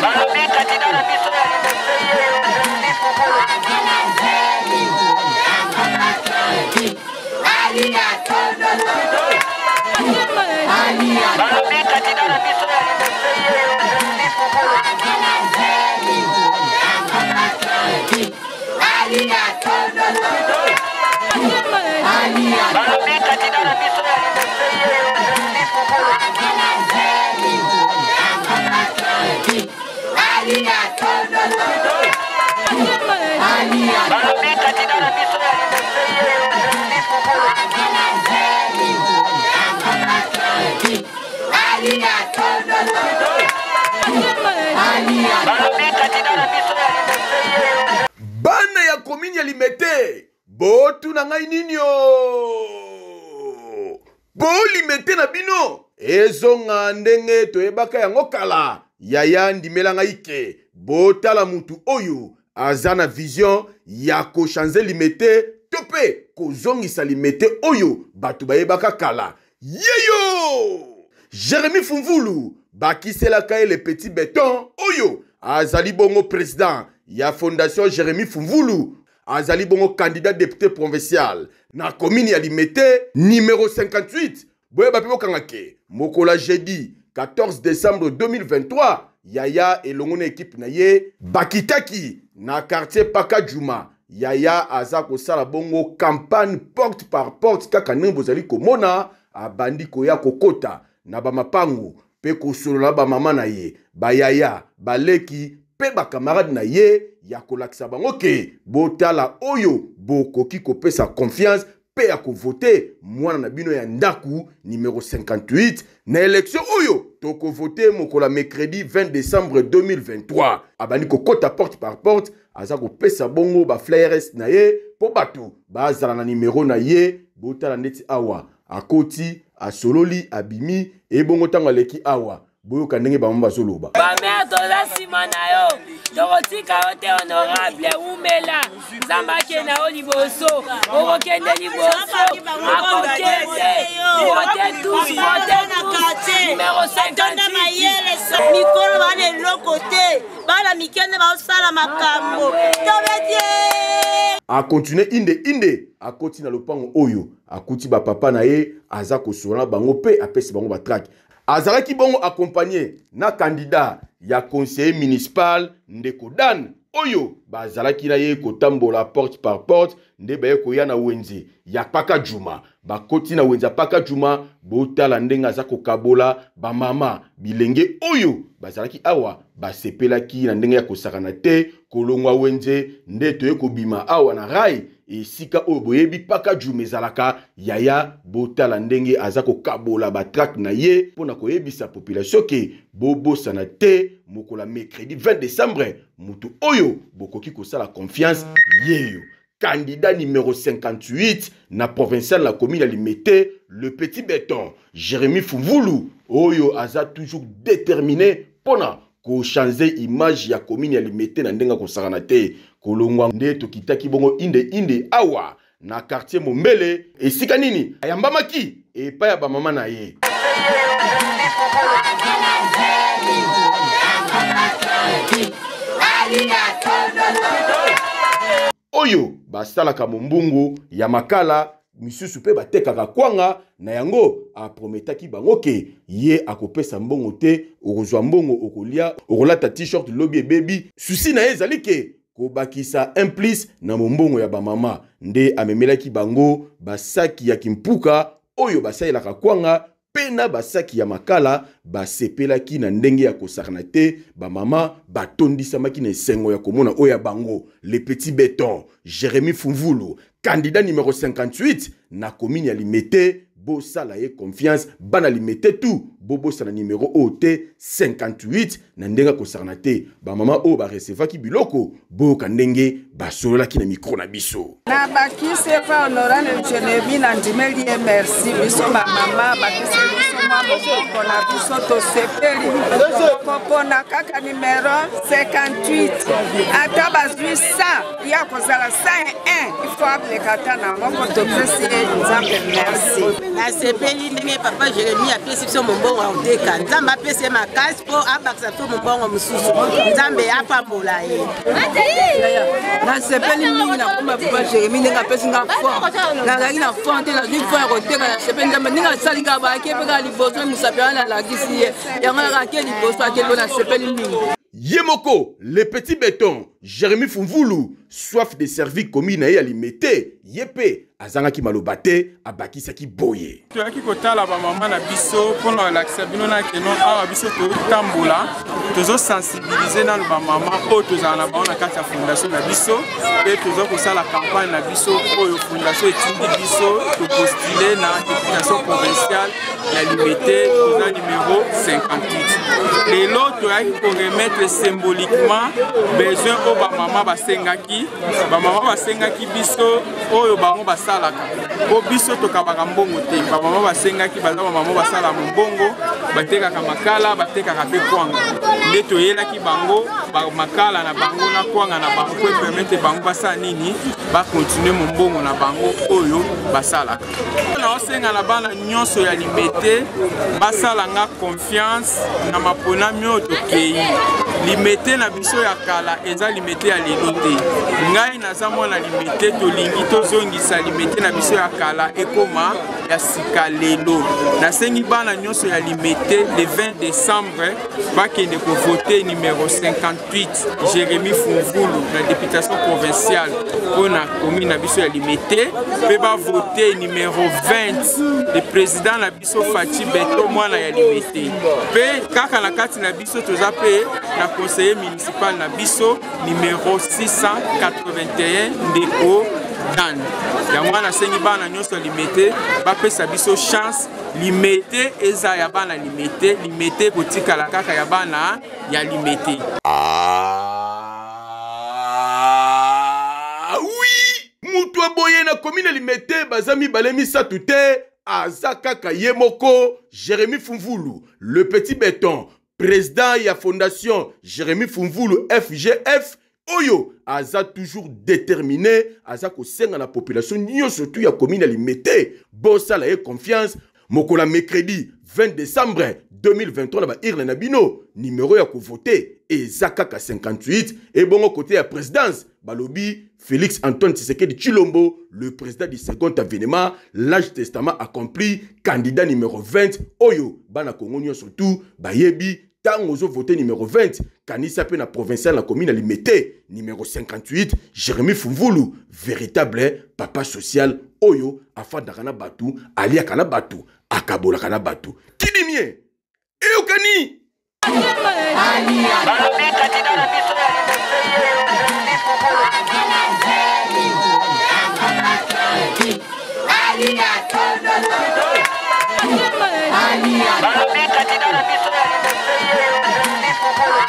Balobi candidat na biso ya Limete ye Jeremie Fungulu. Balobi candidat na biso ya Limete ye Jeremie Fungulu. Balobi candidat na biso ya Limete ye Jeremie Fungulu. Balobi candidat na biso ya Limete ye Jeremie Fungulu. Balobi candidat na biso ya Limete ye Bana ya commune ya Limete, botuna ngai nini o? Po Limete na bino ezonga ndenge toyebaka yango kala. Yaya ndimela ngai ke botala mutu oyo aza na vision ya ko changer Limete to pe kozongisa Limete oyo bato bayebaka kala. Yeyo! Jeremie Fumvulu bakiselaka ye le petit beton oyo azali bongo president ya fondation Jeremie Fumvulu, azali bongo candidat député provincial na commune ya Limete numéro 58. Boyeba pe bokanga ke mokolo ya jeudi 14 décembre 2023 yaya elongo na ekipe na ye bakitaki na quartier Pakadjuma. Yaya aza kosala bongo campagne porte par porte kaka ndenge bozali komona, abandi koya kokota na ba mapangu pe kosolola na ba mama na ye, ba yaya, ba leki pe ba camarade na ye ya kolakisa bango ke botala oyo bokoki kopesa confiance pe ya kovote mwana na bino ya ndaku numero 58 na election oyo tokovote mokolo ya mercredi 20 décembre 2023. Abandi kokota porte par porte, aza kopesa bongo ba flyers na ye po bato bazala na numero na ye. Botala ndeti awa akoti, asololi, abimi, ebongo ntango aleki awa boyoka ndenge bango bazoloba. Ba mère toza nsima na yo, tokotika yo te honorable, wumela, Nzambe akende na yo liboso, okokende liboso, akokende, vote tous, vote tous, numero 58. Mikolo bana eloko te, bana mike nde baosala makambo, tobeti ye. Akontinue inde inde, akoti na lopango oyo akuti ba papa na ye, aza kosolola na bango pe apesi bango ba tract. Azalaki bongo accompagné na candidat ya conseiller municipal ndeko Dan oyo bazalaki na ye kotambola porte par porte, nde baye koya na wenze ya Pakadjuma. Bakoti na wenze ya Pakadjuma, botala ndenge aza kokabola ba mama bilenge oyo bazalaki awa basepelaki na ndenge ya kosakana te. Kolongwa wenze nde toye kobima awa na rail esika oyo boyebi Pakadjuma ezalaka. Yaya, botala ndenge aza kokabola ba tract na ye mpo na koyebisa population ke bobosana te mokolo ya mercredi 20 décembre, moto oyo bokoki kosala confiance yeyo candidat numéro 58 na provincial na commune ya Limete, le petit béton Jérémie Fumvulu oyo aza toujours déterminé mpona kochanger image ya commune ya Limete na ndenge akosakana te. Kolongwa nde tokitaki bongo inde inde awa na quartier Mombele, esika nini ayambamaki epai ya bamama na ye. Oyo basalaka mombungu ya makala, misusu pe batekaka kwanga na yango. Aprometaki bango ke ye akopesa mbongo te, okozwa mbongo okolia, okolata t-shirt lobi ebebi. Susi na ye ezali ke kobakisa un plus na mombongo ya bamama, nde amemelaki bango basaki ya kimpuka oyo basalelaka kwanga pe na basaki ya makala. Basepelaki na ndenge ya kosakana te, bamama batondisamaki na esengo ya komona oyo ya bango le petit béton Jérémie Fumvulu, candidat numéro 58 na commune ya Limete. Bosala ye confiance bana Limete tout, bobosana numéro oyo te 58 na ndenge akosakana te. Bamama oyo barecevaki biloko, boyoka ndenge basololaki na micro na biso. Na bakisi epa honorable Jeremie na ndimeli ye merci. Biso bamama bakisi biso mwa mokoko na biso tosepeli kopona kaka numero 58 ata bazwi 100 ya kozala 101 il faut ableka ata na moko, topesi ye Nzambe merci. Nasepeli ndenge papa Jeremie apesi biso mombongo. mombongo ya koteka. Nzambe apesa ye makasi mpo abakisa biso mombongo mosusu. Nzambe apambola ye. Nasepeli mingi na komba papa Jérémie ndenge apesi nga fond. Nazalaki na fond te, nazwi fond ya koteka. Nasepeli Nzambe ndenge asali nga bayake mpe kaka liboso mosapi wana nalakisi ye yango kaka ake liboso ake lo. Nasepeli mingi. Ye moko le petit béton Jérémie Fumvulu, soif de servir commune na ye ya Limete, ye mpe azangaki maloba te, abakisaki boye: Toyaki kotala bamama na biso mpona kolakisa bino na keno awa biso totambola, tozosensibiliser nano bamama oyo tozala na bango na kati ya fondation na biso, mpe toza kosala campagne na biso oyo fondation etindi biso topostule na députation provinciale ya Limete. Toza numero 58. Lelo toyaki koremettre symboliquement besoin oyo bamama basengaki. Bamama basengaki biso oyo bango basalaka, mpo biso tokabaka mbongo te. Bamama basengaki, baza bamama basala mombongo, batekaka makala, batekaka mpe kwanga. Nde toyelaki bango makala na bango na kwanga na bango po epermettre bango basala nini? Bakontinue mombongo na bango oyo basalaka. Naosenga na bana nyonso ya Limete basala nga confiance na maponami oyo tokei. Limete na biso ya kala eza Limete ya lelo te. Ngai naza mwana Limete. Tolingi tozongisa Limete na biso ya kala ekoma ya sika. Lelo nasengi bana nyonso ya Limete, le 20 décembre bakende kovote numero 58 Jérémie Fumvulu na députation provinciale mpona commune na biso ya Limete, mpe bavote numero 20 le président na biso Fatshi Béton, mwana ya Limete. Mpe kaka na kati na biso toza mpe na conseiller municipal na biso numero 681, ndeko Dan. Yango wana nasengi bana nyonso ya Limete bapesa biso chance. Limete eza ya bana Limete, Limete kotikala kaka ya bana ya Limete. Ah, oui, mutu aboye na commune Limete baza mibale misato te, aza kaka ye moko, Jérémie Fumvulu, le petit béton, président ya fondation Jérémie Fumvulu FGF, oyo aza toujours déterminé, aza kosenga na population nyonso tu ya commune ya Limete bosala ye confiance. Mokolo ya mercredi 20 décembre 2023, na baurne na bino, numero ya kovote eza kaka 58. Ebongo côté ya présidence, balobi Félix Antoine Tshisekedi Tshilombo, le président du second avènement, l'âge testament accompli, candidat numéro 20, oyo bana Kongo nyonso tu bayebi. Ntango ozovote numéro 20, kanisa mpe na provincial na commune ya Limete, numéro 58 Jérémie Fumvulu, véritable papa social oyo afandaka na bato, aliaka na bato, akabolaka na bato. Kidimie eyokani. Balobi candidat na biso ya Limete ye Jérémie Fumvulu. Balobi candidat na biso ya Limete ye Jérémie Fumvulu.